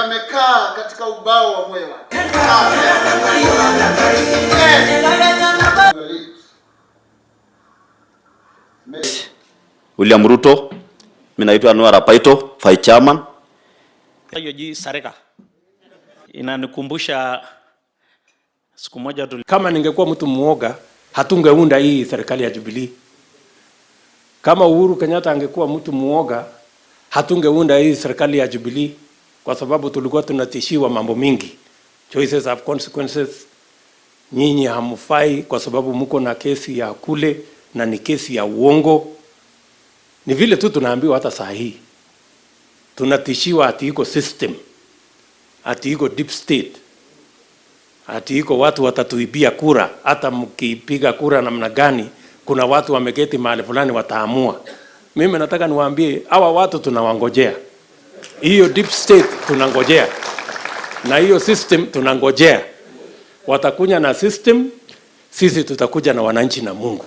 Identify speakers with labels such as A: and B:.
A: Yamekaa katika ubao wa moyo wako. Your lips.
B: William Ruto, mimi naitwa Noah Rapaito, Vice Chairman.
C: Yoji Sareka inanikumbusha siku moja tuli
D: Kama ningekuwa mtu muoga, hatungeunda hii serikali ya Jubilee. Kama Uhuru Kenyatta angekuwa mtu muoga, hatungeunda hii serikali ya Jubilee, kwa sababu tulikuwa tunatishiwa mambo mingi. Choices have consequences. Nyinyi hamfai kwa sababu mko na kesi ya kule na ni kesi ya uongo. Ni vile tu tunaambiwa hata saa hii tunatishiwa ati iko system, ati iko deep state, ati iko watu watatuibia kura. Hata mkipiga kura namna gani, kuna watu wameketi mahali fulani wataamua. Mimi nataka niwaambie hawa watu tunawangojea, hiyo deep state tunangojea, na hiyo system tunangojea. Watakuja na system, sisi tutakuja na wananchi na Mungu.